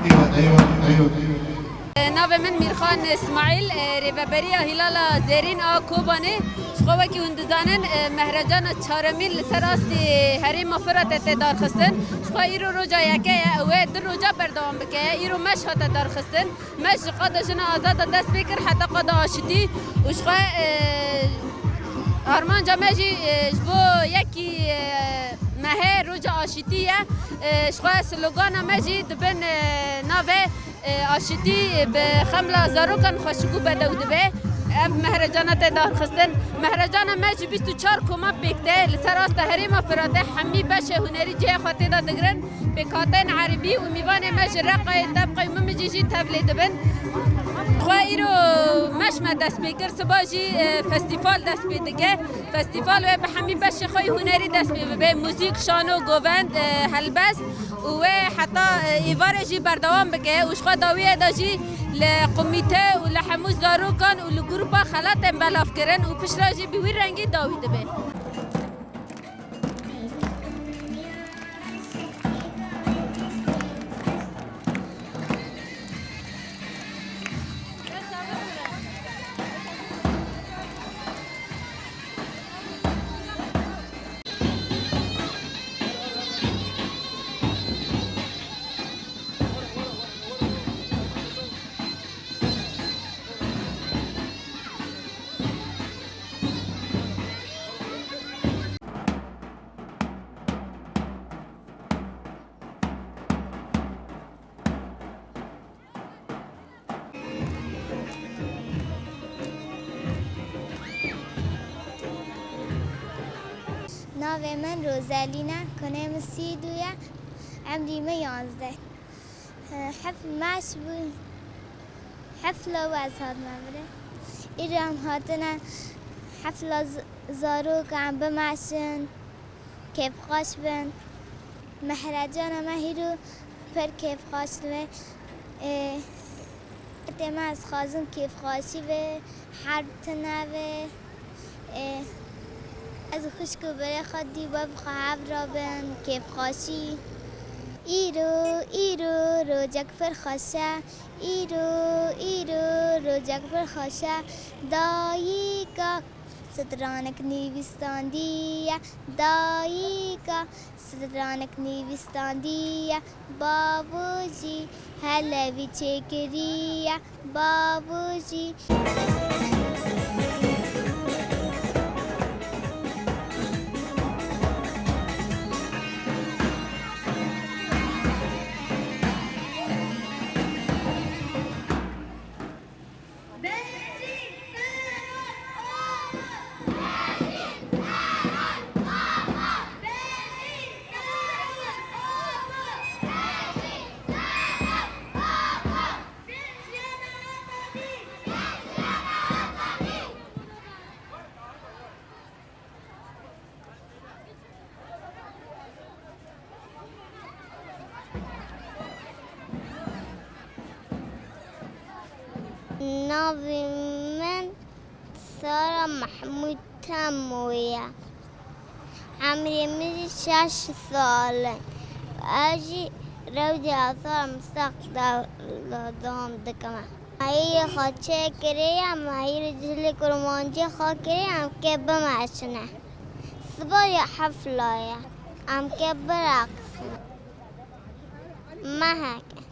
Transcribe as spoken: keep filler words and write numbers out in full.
Eyvallah, eyvallah, eyvallah. Navê min Mîrxan Îsmaîl, e, rêveberiya Hîlala Zêrîn a Kobanê. Ji xwe wekî hûn dizanin, e, mehrecana çaremîn li ser astê herêma Firatê tê darxistin. Ji xwe îro roja yeke ye, ew ê du roja berdewam bike. Îro meş hate darxistin. Me ji qada jina azad de dest pê kir heta qada aşitî û ji xwe, e, armanca me jî, e, ji bo yekî, e, mehê roja aşitî ye. E, ji xwe slogana me jî dibin, e, navê, e, aşitî bi xemla zarokan xweşik û bedew dibe. Ev mehrecana tê darxistin. Mehrecana me ji bîst û çar koma pêk tê. Li ser asta herêma Firatê hemî beşê hunerî cihê xwe tê de digirin. Pêkhateyên erebî û mîvanê me ji Reqayê, Tebqê û Mimicî jî tevlê dibin. Xwe îro meş me dest pê kir, siba jî, e, festîval dest pê dike. Festîval wê bi hemî beşê xwe yî hunerî dest pê bibe. Muzîk, şano, govend, e, helbest û wê heta, e, êvarê jî berdewam bike û ji xwe dawiyê de jî li komîte û li hemû zarokan û li grûpa xelatên belav kirin û piştre jî bi wî rengî dawî dibe. Navê min Rozelîn e, kunê min sî û du ye, emrî min yanzdeh. Hef meş bû. Hefla û ez hatime vir e. Îro em hatine hefla z-, zarokan bimeşin, kêfxweş bin. Mehrecana me hîro pir kêfxweş dibe. Ê, tê me ez xwazim kêfxweşî be, herb tune be. Ê, ez û xwişk û birê xwe dî we bi xwe hev re bin, kêfxweşî. Îro, îro rojek pir xweş e. Îro, îro rojek pir xweş e. Dayika stranek nivîstandiye. Dayika stranek nivîstandiye. Bavûjî helevî çêkiriye. Bavûjî. Navê min Sara Mehmûd Temo ye. Emrê min jî şeş sal e. Ez jî rewdê Azar Mistaq de dewam dikim. Mehîrê xwe çêkiriye, mehîrê cilê kurmancê xwe kiriye, em kê bimeşine. Siba ya hefla ye. Em kê bireqsin. Meheke.